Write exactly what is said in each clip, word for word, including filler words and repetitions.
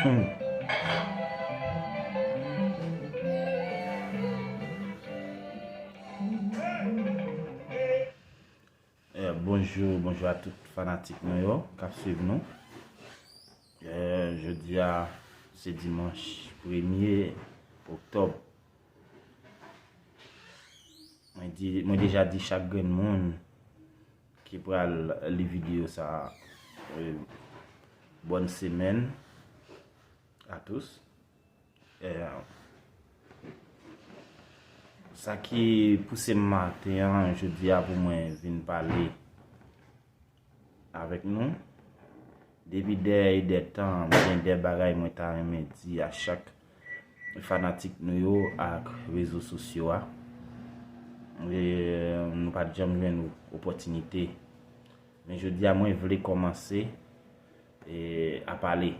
Eh, bonjou, bonjou a tout fanatik nou yo k ap swiv nou. Eh, jodi a, se dimanch premye oktòb. Mwen di, mwen deja di chak grenn moun ki pral li videyo sa a, eh, bòn semèn a tous. Eh, sa ki pouse m maten an, jodi a, pou mwen vin pale avèk nou. Depi dè e dè tan, mwen gen de bagay mwen ta renmen di a chak fanatik nou yo ak rezo sosyo a. E nou pa t janm jwenn opòtinite. Men jodi a, mwen vle kòmanse, e, a pale.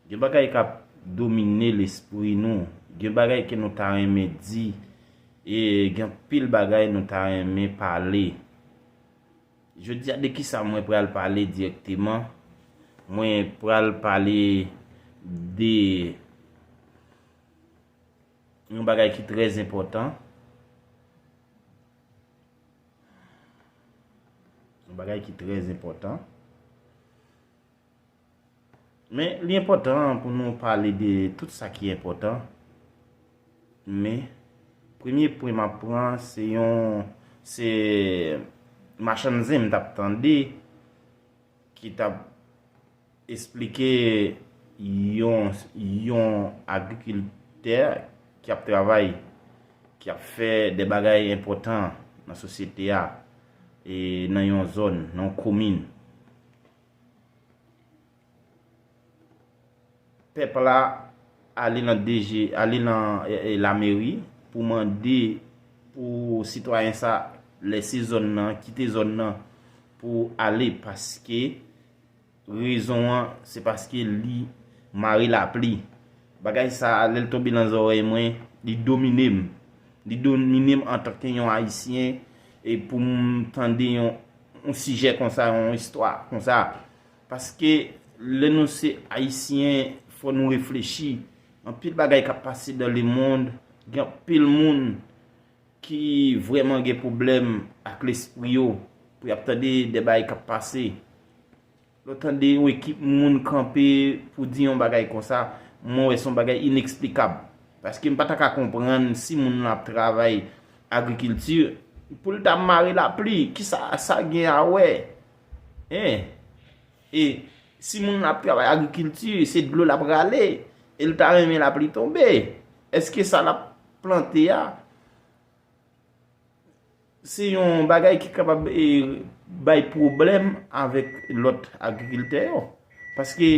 Gen bagay k ap domine lespri nou. Gen bagay ke nou ta renmen di. E gen anpil bagay nou ta renmen pale. Jodi a, de kisa mwen pral pale dirèkteman? Mwen pral pale de yon bagay ki trè enpòtan. Yon bagay ki trè enpòtan. Men li enpòtan pou nou pale de tout sa ki enpòtan. Men premye pwen m ap pran, se yon, se machann zen m t ap tande ki t ap esplike yon, yon agrikiltè ki ap travay, ki ap fè de bagay enpòtan nan sosyete a, e nan yon zòn, nan yon komin. Pèp la ale nan D G, ale nan, e, e, lameri pou mande pou sitwayen sa lèse zòn nan, kite zòn nan pou ale, paske rezon an, se paske li mare lapli. Bagay sa, lè l tonbe nan zòrèy mwen, li domine m. Li domine m antanke yon Ayisyen, e pou m tande yon, yon sijè konsa, yon istwa konsa. Paske lè nou se Ayisyen, fò nou reflechi. Anpil bagay k ap pase dans le monde, gen anpil moun ki vrèman gen pwoblèm ak lespri yo, pou y ap tande de bagay k ap pase. Lè w tande yon ekip moun kanpe pou di yon bagay konsa, mwen wè se yon bagay ineksplikab. Paske m pa ta ka konprann si moun nan ap travay agrikilti, pou l ta mare lapli, kisa sa gen a wè? Hein? E si moun nan ap travay agrikilti, se dlo l ap rale, e l ta renmen lapli tonbe, èske sa l ap plante a, se yon bagay ki kapab, e, bay pwoblèm avèk lòt agrikiltè yo? Paske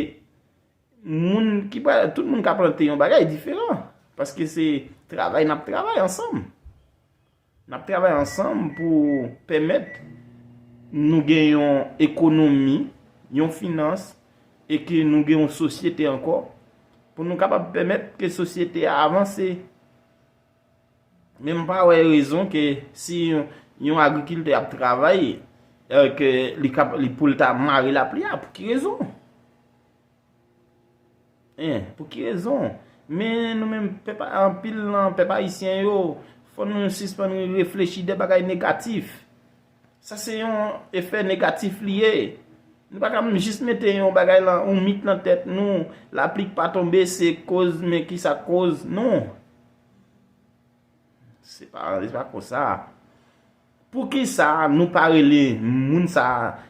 moun ki pa, tout moun ka plante yon bagay diferan. Paske se travay n ap travay ansanm. N ap travay ansanm pou pèmèt nou gen yon ekonomi, yon finans, e ke nou gen yon sosyete ankò, pou nou kapab pèmèt ke sosyete a avanse. Men m pa wè rezon ke si yon, yon agrikiltè ap travay, e, ke li kap-, li pou l ta mare lapli a, pou ki rezon? Hein, pou ki rezon? Men nou menm, pèp a-, anpil nan pèp ayisyen yo, fò nou sispann reflechi de bagay negatif. Sa se yon efè negatif li ye. Nou pa ka jis mete yon bagay lan, yon mit lan tèt nou, lapli k pa tonbe se koz, men kisa koz? Non. Se pa, se pa konsa. Poukisa nou pa rele moun sa,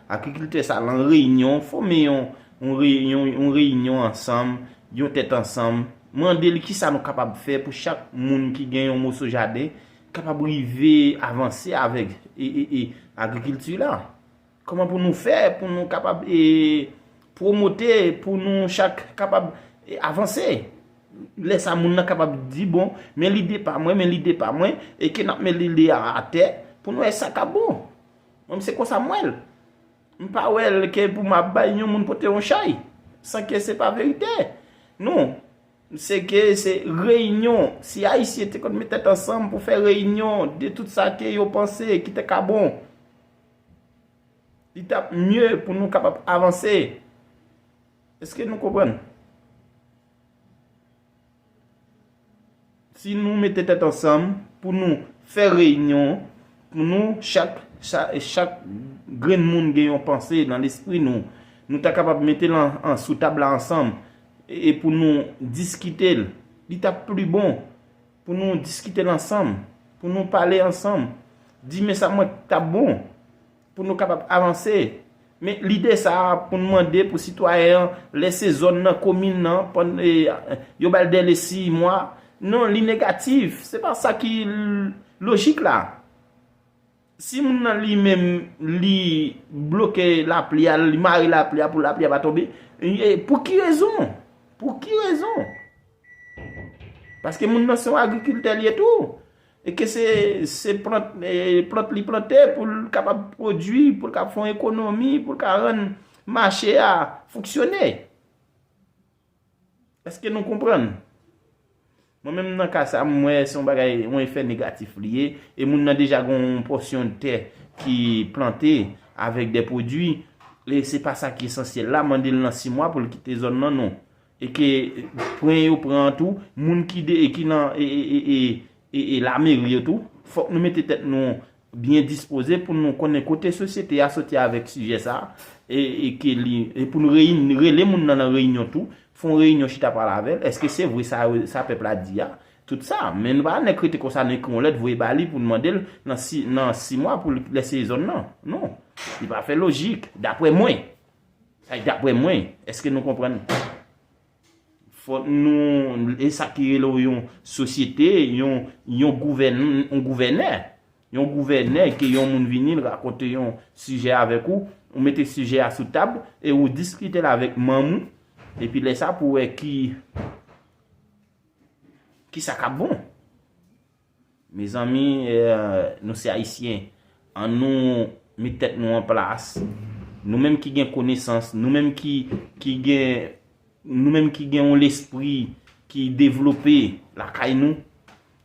agrikiltè sa lan reyinyon, fòme yon, yon reyinyon, yon reyinyon ansanm, yon tèt ansanm, mande li kisa nou kapab fè pou chak moun ki gen yon moso jaden kapab rive avanse avèk, e, e, e, agrikilti la? Kòman pou nou fè pou nou kapab, e, pwomote, pou nou chak kapab, e, avanse? Lè sa moun nan kapab di, bon, men lide pa mwen, men lide pa mwen, e ke n ap met lide a atè pou nou wè sa k ap bon. Mwen, se konsa m wè l. M pa wè l ke pou m ap bay yon moun pote yon chay, san ke se pa verite. Non, se ke se reyinyon. Si Ayisyen te konn met tèt ansanm pou fè reyinyon de tout sa ke yo panse ki te ka bon, li t ap mye pou nou kapab avanse. Èske nou konprann? Si nou mete tèt ansanm pou nou fè reyinyon, pou nou chak, chak, chak grenn moun gen yon panse nan lespri nou, nou ta kapab mete l an, an, sou tab la ansanm e, e pou nou diskite l. Li t ap pli bon pou nou diskite l ansanm, pou nou pale ansanm. Di men sa mwen t ap bon pou nou kapab avanse. Men lide sa a pou n mande pou sitwayen an lèse zòn nan, komin nan, pann- e, yo ba l dèle sis mwa. Non, li negatif. Se pa sa ki l- lojik la. Si moun nan li menm, li bloke lapli a, li mare lapli a pou lapli a pa tonbe, e pou ki rezon? Pou ki rezon? Paske moun nan se yon agrikiltè li ye tou. E ke se, se plant, e, plant li plante pou l kapab pwodui, pou l kapab fè yon ekonomi, pou l ka rann mache a fonksyone. Èske nou konprann? Mwen menm nan ka sa, m wè se yon bagay, yon efè negatif li ye. E moun nan deja gen yon pòsyon tè ki plante avèk de pwodui. E se pa sa ki esansyèl la. Mande l nan sis mwa pou l kite zòn nan, non. E ke pran yo pran tou, moun ki de, e ki nan, e, e, e, e, e, e lameri yo tou, fòk nou mete tèt nou byen dispoze pou nou konnen kote sosyete a soti avèk sijè sa a, e, e ke li, e pou nou reyini, rele moun nan nan reyinyon tou, fè yon reyinyon chita pale avè l, èske se vre sa, sa pèp la di a, tout sa, men nou pa nèk rete konsa, nou ekri yon lèt, voye ba li pou nou mande l nan si, nan sis mwa pou l lèse zòn nan, non, li pa fè lojik, daprè mwen, sa daprè mwen, èske nou konprann? Fòk nou, e sa ki rele w yon sosyete, yon, yon gouvèn, yon gouvènè. Yon gouvènè ke yon moun vini, l rakonte yon sijè avèk ou, ou mete sijè a sou tab, e ou diskite l avèk manm ou, epi lè sa pou wè ki, ki sa k ap bon. Mezanmi, eh, nou se Ayisyen. Ann nou met tèt nou an plas. Nou menm ki gen konesans, nou menm ki, ki gen, nou menm ki gen yon lespri ki devlope lakay nou,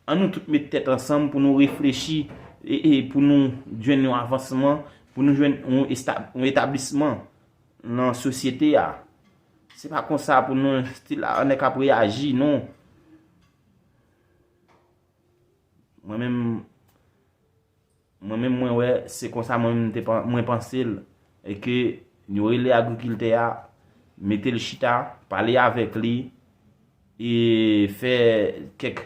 ann nou tout met tèt ansanm pou nou reflechi e, e pou nou jwenn yon avansman, pou nou jwenn yon esta-, yon etablisman nan sosyete a. Se pa konsa pou nou stil a, nèg ap reyaji, non. Mwen menm, mwen menm mwen wè, se konsa mwen menm te pan-, mwen panse l, e ke nou rele agrikiltè a, mete l chita, pale avèk li, e fè kèk,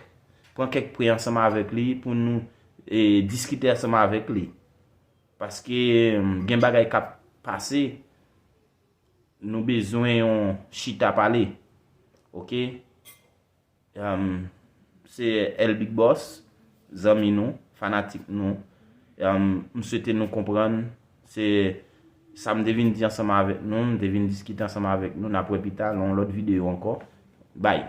pran kèk pwen ansanm avèk li pou nou, e diskite ansanm avèk li. Paske, mm, gen bagay k ap pase, nou bezwen yon chita pale. Oke? Em, se El Big Boss, zanmi nou, fanatik nou. Em, m swete nou konprann. Se sa m te vin di ansanm avèk nou, m te vin diskite ansanm avèk nou. N ap wè pita nan yon lòt videyo ankò. Bye.